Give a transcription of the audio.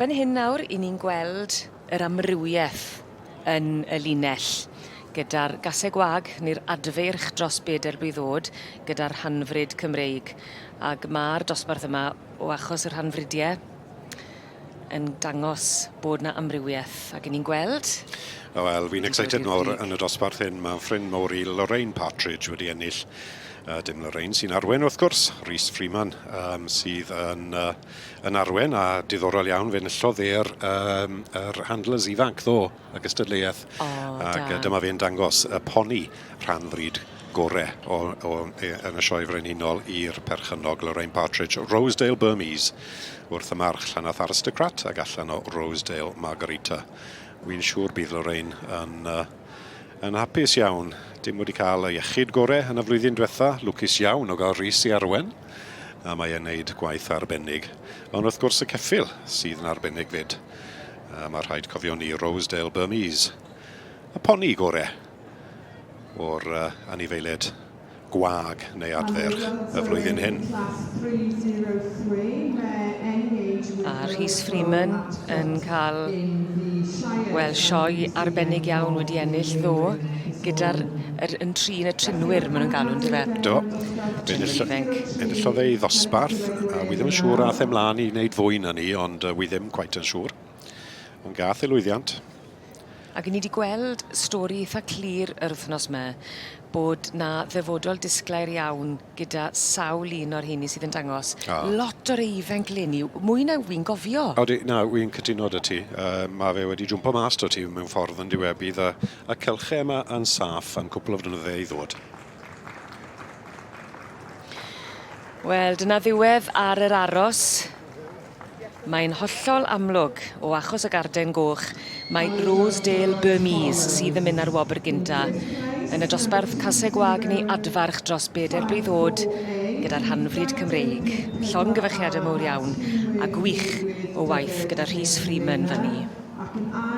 Fan hyn nawr 'yn ni'n gweld yr amrywieth yn y linell gyda'r gaseg wag neu'r adfeirch dros beder blwydd o'd gyda'r rhanfrid Cymreig ag ma'r dosbarth yma o achos y rhanfridie yn dangos bod 'na amrywieth ag 'yn ni'n gweld Wel fi'n excited nawr yn y dosbarth hyn ma' ffrind mowr i Lorraine Partridge wedi ennill uh, dim Lorraine sy'n arwen wrth gwrs, Rhys Freeman um, sydd yn uh, yn arwen a diddorol iawn fe enillodd e'r um, yr handlers ifanc ddo y gystadleuaeth oh, ac da. dyma fe'n dangos y poni rhan fryd gore o, o, e, yn y sioe frenhinol i'r perchennog Lorraine Partridge Rosedale Burmese wrth y march Llanath Aristocrat ac allan o Rosedale Margarita. Wy'n siŵr bydd Lorraine yn, uh, yn hapus iawn. Dim wedi cael y iechyd gore yn y flwyddyn diwetha, lwcus iawn o gael Rhys i arwen. A mae e'n neud gwaith arbennig. Ond wrth gwrs y ceffyl sydd yn arbennig fyd. A mae rhaid cofio ni Rosedale Burmese. Y poni gore o'r uh, anifeiliaid gwag neu adferch y flwyddyn hyn. A Rhys Freeman yn cael, wel, sioe arbennig iawn wedi ennill ddo gyda'r yr, yn trin y trinwyr, maen nhw'n galw, yndyfe? Do. Enillodd ei ddosbarth, a wi ddim yn siŵr ath e mlaen i wneud fwy na ni, ond wi ddim quite yn siŵr. Ond gath ei lwyddiant. Ac 'yn ni 'di gweld stori itha clir yr wthnos 'ma bod 'na ddyfodol disglair iawn gyda sawl un o'r rheini sydd yn dangos. O. Lot o'r ifanc leni, mwy na wi'n gofio. Odi, na, wi'n cytuno 'da ti. Yy ma' fe wedi jwmpo mas 'da ti mewn ffordd yn dyw e? Bydd y y cylche yma yn saff am cwpwl o flynydde i ddod. Wel, dyna ddiwedd ar yr aros. Mae'n hollol amlwg, o achos y garden goch, mai Rosedale Burmese sydd yn mynd â'r wobr gynta yn y dosbarth caseg wag neu adfarch dros bedair blwydd o'd gyda'r rhanfrid Cymreig. Llongyfarchiadau mowr iawn a gwych o waith gyda Rhys Freeman fan 'ny.